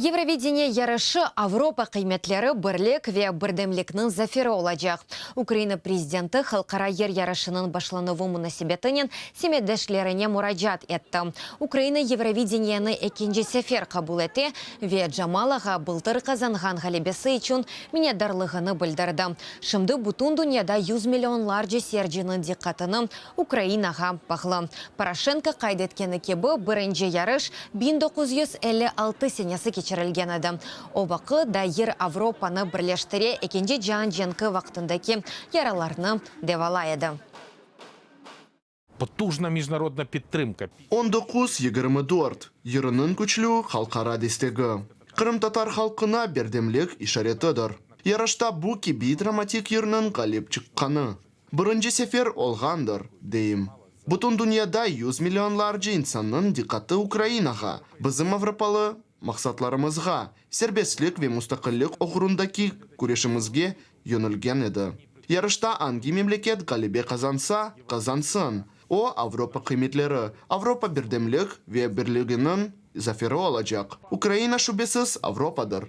Yevrovideniye yarışı Avropa qıymetleri, birlik ve birdemlikniñ zaferi olacaq. Ukraina prezidenti halqara yır yarışınıñ başlanuvı munasebetinen semetdeşlerine muracaat etti. Ukraina Yevrovideniyeni ekinci sefer qabul ete ve Jamalağa bıltır qazanğan ğalebesi içün minnetdarlığını bildirdi. Şimdi bütün dünyada yüz millionlarca seyirciniñ diqqatını Ukrainağa bağlı. Poroşenko qayd etkeni kibi, birinci yarış 1956 senesi keçirilgen edi. O vaqıt da yır Avropanı birleştire, Ekinci cian cenki vaqtındaki yaralarnı devalay edi. Potujna mijnarodna pidtrimka. 19.24, Yırınıñ küçlü halqara destegi, qırımtatar halqına birdemlik işaretidir. Yarışta bu kibi dramatik yırnıñ ğalip çıqqanı, birinci sefer olğandır, deyim. Bütün dünyada yüz millionlarca insannıñ diqqatı Ukrainağa, bizim avropalı maqsatlarımızğa, serbestlik ve mustaqillik oğrundaki küreşimizge yönelgen edi. Yarışta angi memleket ğalebe qazansa, qazansın, o, Avropa qıymetleri, Avropa birdemlik ve birliginiñ zaferi olacaq. Ukraina, şübesiz, Avropadır.